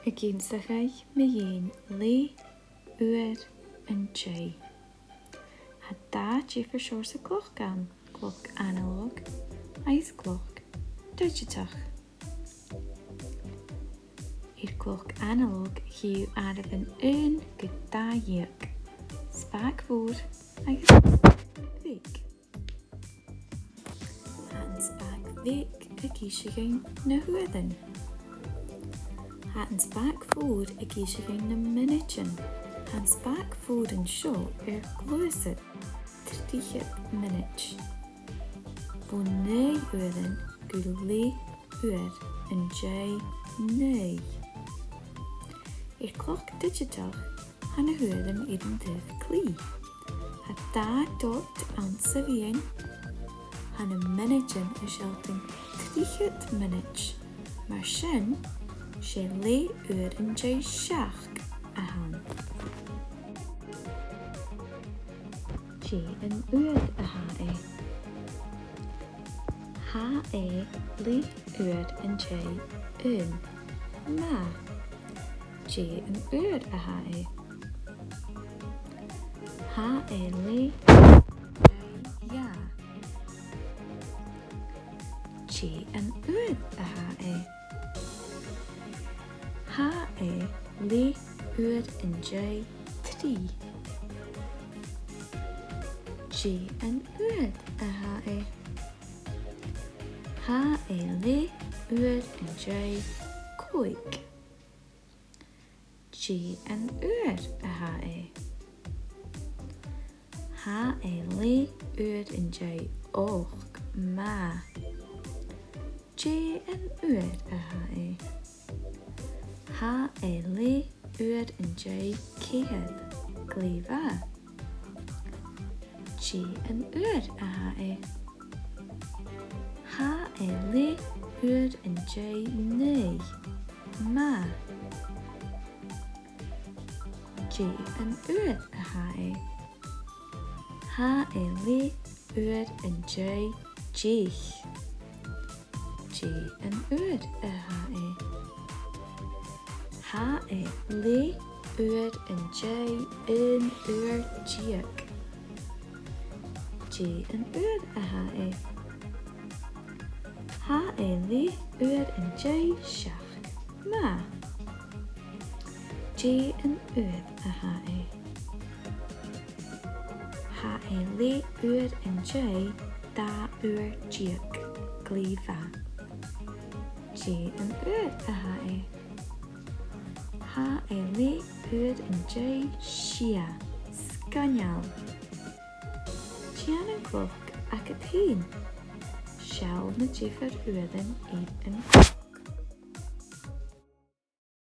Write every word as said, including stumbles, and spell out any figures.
Ag ionnsachadh mu dheidhinn leth-uair an dèidh. Tha dà dhiofar seòrsa cloc ann, cloc analog agus cloc digiteach. Air cloc analog chì thu àireamhan aon gu dà dheug, spàg mhòr agus spàg bheag. Tha an spàg bheag ag innse dhuinn na h-uairean. Tha an spàg mhòr ag innse dhuinn na mionaidean. Tha an spàg mhòr an seo air gluasad trithead mionaid. Bho naoi uairean gu leth-uair an dèidh naoi. Air cloc digiteach, tha na h-uairean air an taobh clì. Tha dà dot anns a' mheadhan. Tha na mionaidean a' sealltainn trithead mionaid. Mar sin, 's e leth-uair an dèidh seachd a th' ann. Dè an uair a tha e? Tha e leth-uair an dèidh aon. Math. Dè an uair a tha e? Tha e leth-uair an dèidh dhà. Dè an uair a tha e? Tha e leth-uair an dèidh trì. Dè an uair a tha e? Tha e leth-uair an dèidh còig. Dè an uair a tha e? Tha e leth-uair an dèidh ochd. Math. Dè an uair a tha e? Tha e leth-uair an dèidh ceithir. Glè mhath. Dè an uair a tha e? Tha e leth-uair an dèidh naoi. Math. Dè an uair a tha e? Tha e leth-uair an dèidh deich. Dè an uair a tha e? Tha e leth-uair an dèidh aon uair deug. Dè an uair a tha e? Tha e leth-uair an dèidh seachd. Math. Dè an uair a tha e? Tha e leth-uair an dèidh dà uair deug. Glè mhath. Dè an uair a tha e? Tha e leth-uair an dèidh sia. Sgoinneil. Dèan an cloc agad fhèin. Seall na diofar uairean air an cloc.